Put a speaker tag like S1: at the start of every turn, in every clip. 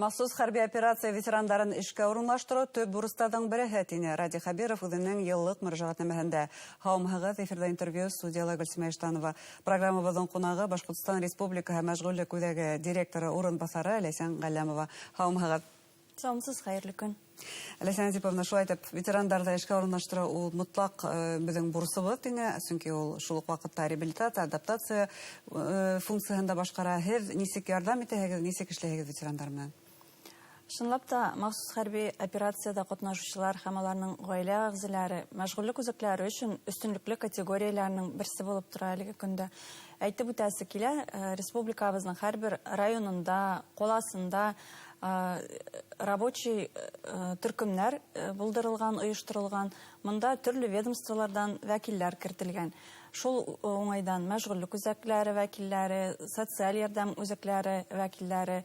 S1: Махсус хәрби операция ветерандарын эшкә урынлаштырыу төп бурыстарҙың береһе, тине Радий Хәбиров үҙенең йыллыҡ мөрәжәғәтнамәһендә. Һаумыһығыҙ, эфирҙа «Интервью», студияла Гөлсимә Иштанова. Программабыҙҙың ҡунағы — Башҡортостан Республикаһы мәшғүллек үҙәге директоры урынбаҫары Ләйсән Ғәлләмова. Һаумыһығыҙ.
S2: Һаумыһығыҙ, хәйерле көн.
S1: Ләйсән Әдиповна, шулай итеп, ветерандарҙы эшкә урынлаштырыу ул мотлаҡ беҙҙең бурысыбыҙ, тине, сөнки ул шул уҡ ваҡытта реабилитация, адаптация функцияһын да башҡара. Һеҙ нисек ярҙам итәһегеҙ, нисек эшләйһегеҙ ветерандар менән?
S2: Ысынлап та, махсус хәрби операцияда ҡатнашыусылар һәм уларның ғаилә әғзалары мәшғүллек үҙәкләре өсөн өҫтөнлөклө категорияләренең берсе булып тора әлеге көндә. Әйтеп үтәсе килә, республикабыҙҙың һәр бер районында, ҡаласында рабочий төркөмдәр булдырылған, ойошторолған. Мында төрлө ведомстволарҙан вәкилдәр кертелгән. Шул уңайҙан мәшғүллек үҙәкләре вәкилдәре, социаль ярҙам үҙәкләре вәкилдәре,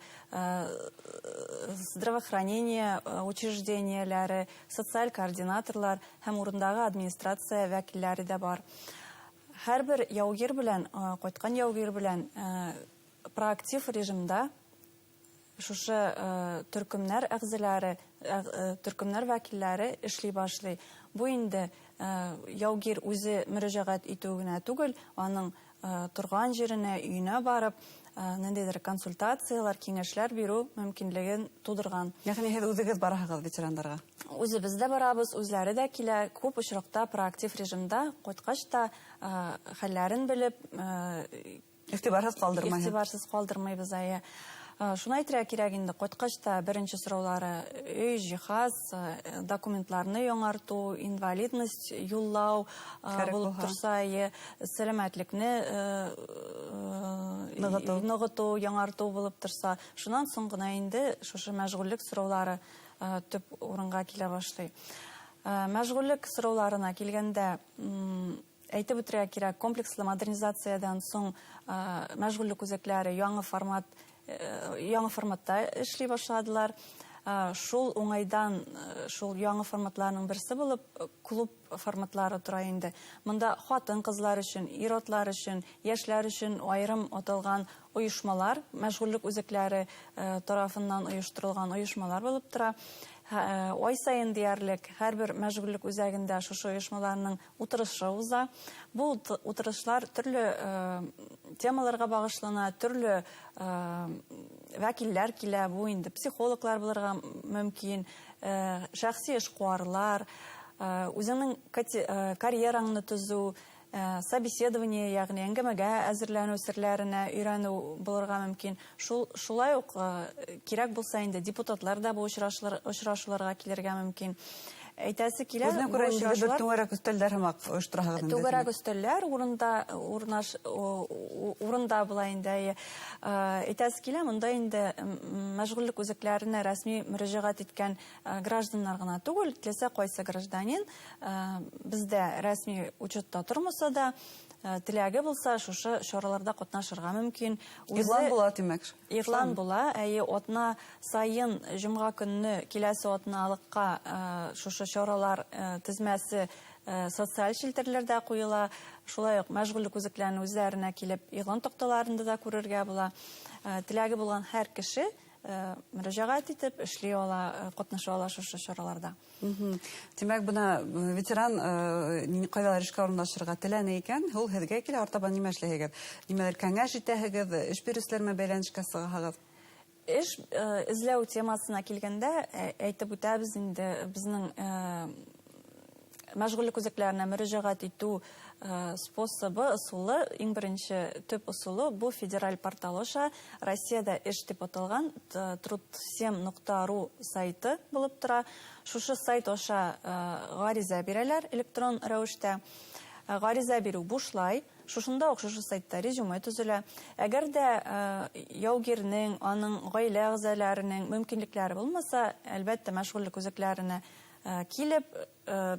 S2: здравоохранение учреждениеләре, социаль координаторлар һәм урындағы администрация вәкилдәре дә бар. Һәр бер яугир белән, ҡайтҡан яугир белән проактив режимда шушы төркөмдәр әғзалары, төркөмдәр вәкилдәре эшли башлай. Бу инде яугир үҙе мөрәжәғәт итеү генә түгел, аның торған еренә, өйөнә барып, ниндәйҙер консультациялар, киңәшләр биреү мөмкинлеген тыуҙырған.
S1: Йәғни һеҙ үҙегеҙ бараһығыҙ ветерандарға?
S2: Үҙебеҙ ҙә барабыҙ, үҙҙәре ҙә килә. Күп осраҡта проактив режимда ҡайтҡас та хәлләрен белеп,
S1: иғтибарһыҙ ҡалдырмайһығыҙ.
S2: Иғтибарсыз ҡалдырмайбыҙ, әйе. Шуны әйтергә кирәк инде, ҡайтҡас та беренсе сораулары өй, жиһаз, документларны яңыртыу, инвалидность юллау
S1: Кәрәк
S2: булып
S1: булһа.
S2: торса, әйе, сәләмәтлекне
S1: нығытыу.
S2: Нығытыу, яңыртыу булып торса, шунан һуң ғына инде шушы мәшғүллек сораулары төп урынға килә башлай. Мәшғүллек сорауларына килгәндә, әйтеп үтергә кирәк, комплекслы модернизациядан һуң мәшғүллек үҙәкләре яңы форматта эшли башладылар. Шул уңайдан, шул яңы форматларның берсе булып клуб форматлары тора инде. Мында хатын-кызлар өчен, ир-атлар өчен, яшьләр өчен айрым аталган оешмалар, мәшғүллек үзәкләре тарафыннан оештырылган оешмалар булып тора. Ай сайын диярлек һәрбер мәшғүллек үзәгендә шушы оешмаларның утырышы уза. Бу утырышлар төрле темаларга багышлана, төрле вәкилләр килә, бу инде психологлар булырга мөмкин, шәхси эшкуарлар, үзеңнең карьераңны төзү, собеседование, ягъни әңгәмәгә әзерләнү серләренә өйрәнү булырга мөмкин. Шулай ук кирәк булса инде депутатлар да бу очрашуларга килергә мөмкин. Әйтәсе килә,
S1: Үҙенә
S2: бу
S1: күрә инде бер
S2: очрашулар
S1: түңәрәк өстәлдәр һымаҡ ойоштораһығыҙ инде,
S2: Түңәрәк
S1: тимәк.
S2: өстәлләр урында, урнаш, урында була инде, әйе. Әйтәсе килә, монда инде мәшғүллек үзәкләренә рәсми мөрәҗәгать иткән гражданнар гына түгел, теләсә кайсы гражданин, бездә рәсми учетта тормаса да, теләге булса, шушы чараларда катнашырга мөмкин.
S1: Игълан була, тимәк.
S2: Игълан була, әйе, атна сайын җомга көнне киләсе атналыкка шушы чаралар тезмәсе социаль челтәрләрдә куела. Шулай ук мәшғүллек үзәкләренең үзләренә килеп игълан такталарында да күрергә була. Теләге булган һәр кеше мөрәҗәгать итеп эшли ала, катнаша ала шушы чараларда.
S1: Тимәк, бына ветеран ҡайҙалыр эшкә урынлашырға теләне икән, ул һеҙгә килә, артабан нимә эшләйһегеҙ? Нимәлер кәңәш итәһегеҙ, эш биреүселәр менән бәйләнешкә сығаһығыҙ?
S2: Эш эзләү темасына килгәндә, әйтеп үтәбеҙ инде, беҙҙең мәшғүллек үзәкләренә мөрәҗәгать итү способы, ысулы, иң беренче төп ысулы бу федераль портал аша Россиядә эш дип аталган труд семь нокта ру сайты булып тора. Шушы сайт аша гариза бирәләр электрон рәвештә. Гариза бирү бушлай. Шушында ук шушы сайтта резюме төзелә. Әгәр дә яугирнең, аның гаилә әгъзаларының мөмкинлекләре булмаса, әлбәттә, мәшғүллек үзәкләренә килеп,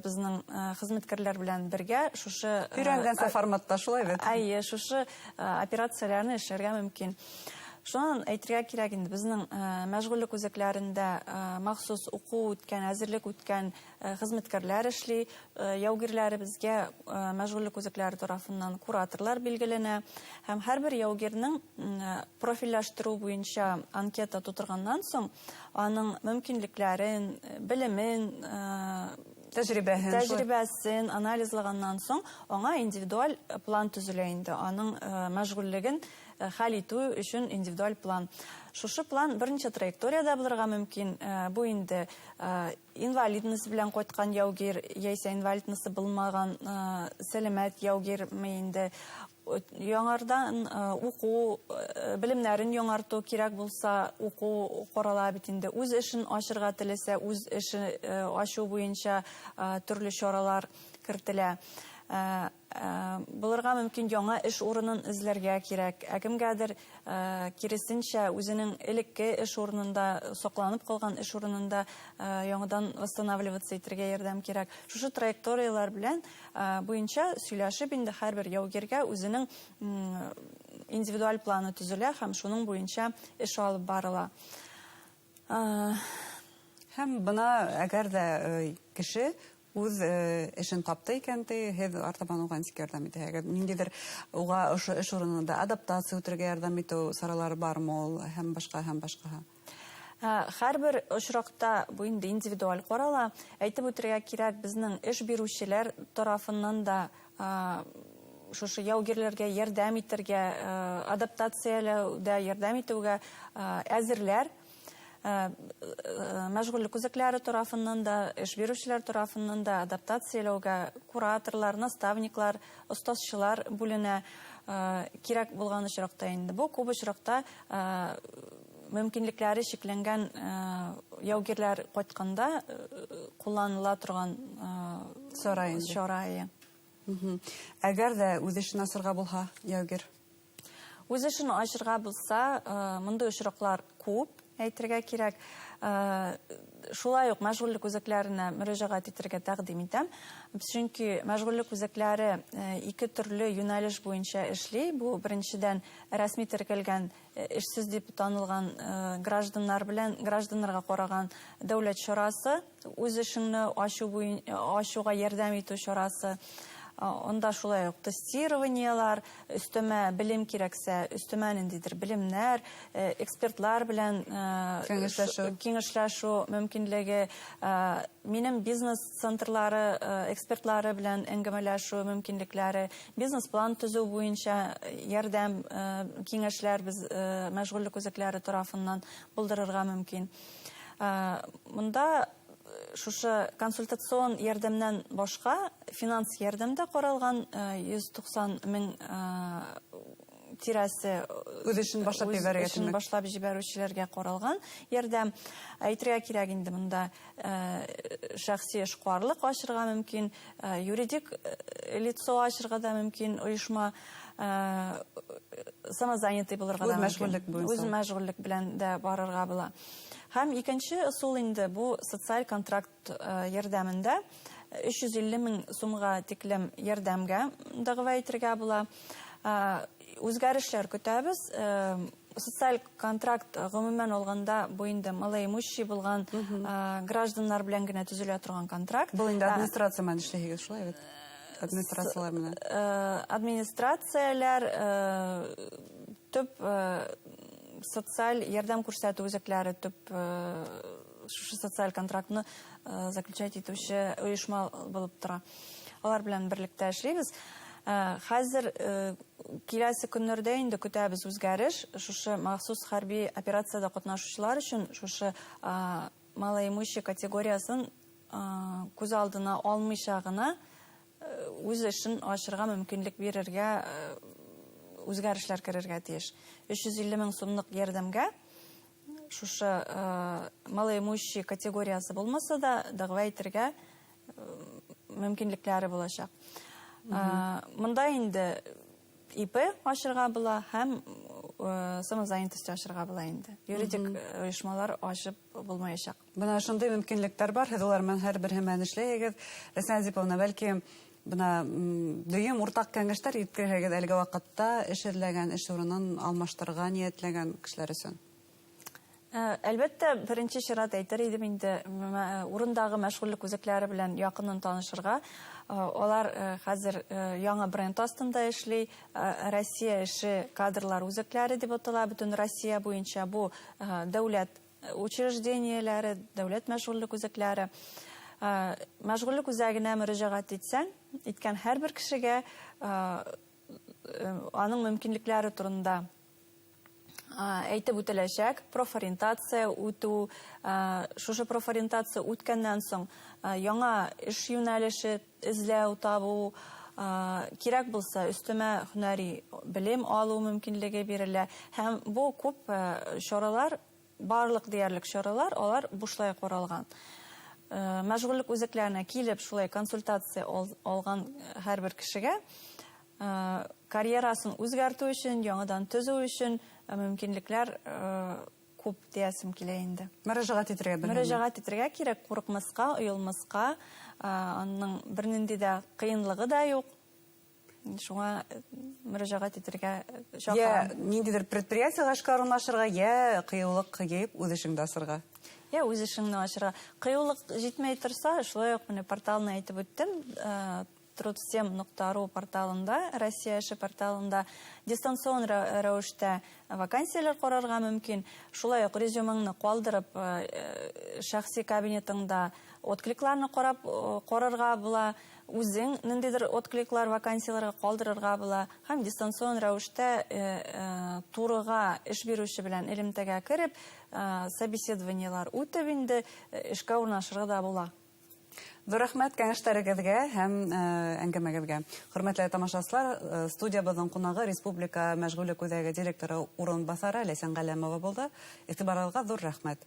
S2: безнең хезмәткәрләр белән бергә шушы,
S1: Өйрәнгәнсә форматта шулай бит.
S2: Әйе, шушы операцияләрне эшләргә мөмкин. Шунан әйтергә кирәк инде, безнең мәшғүллек үзәкләрендә махсус уҡыу үткән, әҙерлек үткән хеҙмәткәрләр эшли. Яугирләребеҙгә мәшғүллек үзәкләре тарафынан кураторлар билгеләнә. Һәм һәр бер яугирҙең профилләштереү буйынса анкета тутырғаннан һуң аның мөмкинлектәрен, белемен, тәжрибәһен анализлағаннан һуң аңа индивидуаль план төҙөлә инде. Аның мәшғүллеген хәл итеү өсөн индивидуаль план. Шушы план бер нисә траекторияда булырға мөмкин. Бу инде инвалидность белән ҡайтҡан яугир, яисә инвалидности булмаған сәләмәт яугирме инде. Яңардан уҡыу, белемдәрен яңартыу кирәк булса, уҡыу ҡарала бит инде. Үҙ эшен асырға теләсә, үҙ эшен асыу буйынса төрлө саралар кертелә. Булырға мөмкин яңа эш урынын эҙләргә кирәк. Ә кемгәдер киресенсә үҙенең элекке эш урынында, саҡланып ҡалған эш урынында яңадан восстанавливаться итергә ярҙам кирәк. Шушы траекториялар белән буйынса һөйләшеп инде һәр бер яугиргә үҙенең индивидуаль планы төҙөлә һәм шуның буйынса эш алып барыла.
S1: Һәм бына әгәр ҙә кеше үҙ эшен тапты икән, һеҙ артабан уға нисек ярҙам итәһегеҙ? Ниндәйҙер уға ошо эш урынында адаптация үтергә ярҙам итеү саралары бармы ул, һәм башҡа, һәм башҡаһы?
S2: Һәр бер осраҡта бу инде индивидуаль ҡарала. Әйтеп үтергә кирәк, беҙҙең эш биреүселәр тарафынан да шушы яугирләргә ярҙам итергә, адаптацияләүҙә ярҙам итеүгә әҙерләр. Мәшғүллек үзәкләре тарафынан да, эш биреүселәр тарафынан да адаптацияләүгә кураторлар, наставниклар, остазчылар бүленә. Кирәк булған осраҡта инде бу күп осраҡта мөмкинлекләре сикләнгән яугирләр ҡайтҡанда ҡулланыла торған
S1: сара инде.
S2: Сара.
S1: Әгәр ҙә үҙ эшен асырға булһа, яугир?
S2: Үҙ эшен асырға булһа, мындай осраҡлар күп, әйтергә кирәк. Шулай уҡ мәшғүллек үзәкләренә мөрәжәғәт итергә тәҡдим итәм. Сөнки мәшғүллек үзәкләре ике төрлө йүнәлеш буйынса эшли. Бу беренсенән рәсми теркәлгән эшсеҙ тип танылған гражданнар белән гражданнарға ҡараған дәүләт чарасы, үҙ эшеңне асыуға ярҙам итеү чарасы. Онда шулай уҡ тестированиелар, өҫтәмә белем кирәксә, өҫтәмә ниндәйҙер белемдәр, экспертлар белән кәңәшләшеү мөмкинлеге, минең бизнес центрлары, экспертлары белән әңгәмәләшеү мөмкинлекләре, бизнес-план төҙөү буйынса ярҙам, кәңәшләр беҙ мәшғүллек үзәкләре тарафынан булдырырға мөмкин. Мында шушы консультацион ярҙамдан башҡа финанс ярҙам да ҡаралған, 190 мең тирәсе
S1: үҙ эшен башлап ебәрергә
S2: эшен башлап ебәреүселәргә ҡаралған ярҙам. Әйтергә кирәк инде, бында шәхси эшҡыуарлыҡ асырға мөмкин, юридик лицо асырға да мөмкин, ойошма, самозанятый булырға да мөмкин. Үҙ мәшғүллек белән дә барырға була. Һәм икенсе ысул инде бу социаль контракт ярҙамында 350 мең сумға тиклем ярҙамгә дәғүә итергә була. Үҙгәрешләр көтәбеҙ. Социаль контракт ғөмүмән алғанда бу инде малоимущий булған гражданнар белән генә төҙөлә торған контракт.
S1: Был инде администрация менән эшләйһегеҙ, шулай бит? Администрациялар менән.
S2: Администрациялар төп социаль ярҙам күрһәтеү үзәкләре төп шушы социаль контрактны заключать итеүсе ойошма булып тора. Алар белән берлектә эшләйбеҙ. Хәзер киләсе көннәрдә инде көтәбеҙ үзгәреш. Шушы махсус хәрби операцияда ҡатнашыусылар өсөн шушы малоимущий категориясын күҙ алдына алмыйса ғына үҙ эшен ашырға мөмкинлек бирергә үзгәрешләр керергә тейеш. 350 мең сумлыҡ ярҙамгә шушы малоимущий категориясы булмаса да дәғүә итергә мөмкинлекләре буласаҡ. Мында инде ИП ашырға була һәм самозанятость ашырға була инде. Юридик ойошмалар ашып булмаясаҡ.
S1: Бына шундай мөмкинлектәр бар, һеҙ улар менән һәр береһе менән эшләйһегеҙ. Рәсмә Әзиповна, бәлки Бына дөйөм уртаҡ кәңәштәр еткерһәгеҙ әлеге ваҡытта эш эҙләгән, эш урынын алмаштырырға ниәтләгән кешеләр өсөн.
S2: Әлбәттә, беренсе чират әйтер идем инде, урындағы мәшғүллек үзәкләре белән яҡындан танышырға. Алар хәзер яңы бренд астында эшли. Россия эше кадрлар үзәкләре дип атала. Бөтен Россия буйынса бу дәүләт учреждениеләре, дәүләт мәшғүллек үзәкләре. Мәшғүллек үзәгенә мөрәҗәгать итсәң, иткән һәрбер кешегә аның мөмкинлекләре турында әйтеп үтеләчәк. Профориентация үтү, шушы профориентация үткәннән соң яңа эш юнәлеше эзләү, табу, кирәк булса өстәмә һөнәри белем алу мөмкинлеге бирелә. Һәм бу күп чаралар, барлык диярлек чаралар, алар бушлай каралган. Мәшғүллек үзәкләренә килеп шулай консультация алган һәрбер кешегә карьерасын үзгәртү өчен, яңадан төзү өчен мөмкинлекләр күп диясем килә инде.
S1: Мөрәҗәгать итергә беләм.
S2: Мөрәҗәгать итергә кирәк, курыкмаска, оялмаска, аның бернинди дә кыенлыгы да юк. Шуңа мөрәҗәгать итергә чакырам.
S1: Йә ниндидер предприятиегә эшкә урнашырга, йә кыюлык җыеп үз эшеңне ачырга.
S2: Йә үз эшеңне ачырга. Кыюлык җитмәй торса, шулай ук менә порталны әйтеп үттем, трудсем.ру порталында, Россия эше порталында дистанцион рәвештә вакансияләр карарга мөмкин. Шулай ук резюмеңне калдырып, шәхси кабинетыңда откликларны карап карарга була, үзең ниндидер откликлар вакансияләргә калдырырга була һәм дистанцион рәвештә турыга эш бирүче белән элемтәгә кереп, собеседованиелар үтеп инде эшкә урнашырга да була.
S1: Ҙур рәхмәт кәңәштәрегеҙгә һәм әңгәмәгеҙгә. Хөрмәтле тамашасылар, студиябыҙҙың ҡунағы Республика мәшғүллек үҙәге директоры урынбаҫары Ләйсән Ғәләмова булды. Иғтибарығыҙға ҙур рәхмәт.